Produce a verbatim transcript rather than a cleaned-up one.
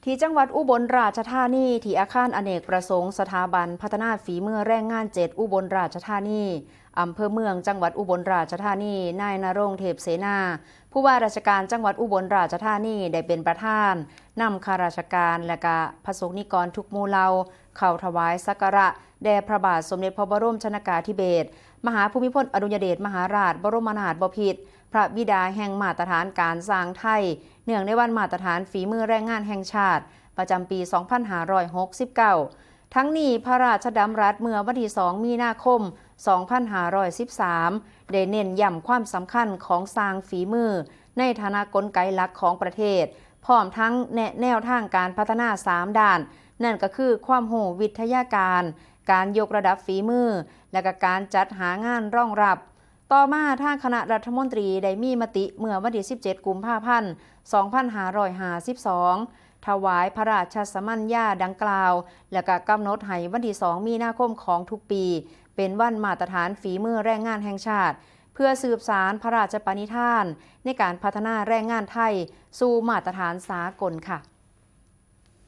ที่จังหวัดอุบลราชธานี ที่อาคารอเนกประสงค์สถาบันพัฒนาฝีมือแรงงานเจ็ดอุบลราชธานี อำเภอเมืองจังหวัดอุบลราชธานี นายณรงค์ เทพเสนา ผู้ว่าราชการจังหวัดอุบลราชธานี ได้เป็นประธานนำข้าราชการและกะพระสงฆ์นิกรทุกหมู่เหล่า เข้าถวายสักการะแด่พระบาทสมเด็จพระบรมชนกาธิเบศร มหาภูมิพลอดุลยเดชมหาราชบรมนาถบพิตร พระบิดาแห่งมาตรฐานการสร้างไทย เนื่องในวันมาตรฐานฝีมือแรงงานแห่งชาติ ประจำปี สองพันห้าร้อยหกสิบเก้า ทั้งนี้พระราชดำรัสเมื่อวันที่ สอง มีนาคม สองพันห้าร้อยสิบสาม ได้เน้นย้ำความสำคัญของสร้างฝีมือ ในฐานะกลไกหลักของประเทศ พร้อมทั้งแนะแนวทางการพัฒนา สาม ด้าน นั่นก็คือความรู้วิทยาการ การยกระดับฝีมือ และก็การจัดหางานรองรับ ต่อมาทางคณะรัฐมนตรีได้มีมติเมื่อวันที่ สิบเจ็ด กุมภาพันธ์ สองพันห้าร้อยห้าสิบสอง ถวายพระราชสมัญญาดังกล่าว และก็กำหนดให้วันที่ สอง มีนาคมของทุกปี เป็นวันมาตรฐานฝีมือแรงงานแห่งชาติ เพื่อสืบสานพระราชปณิธาน ในการพัฒนาแรงงานไทยสู่มาตรฐานสากลค่ะ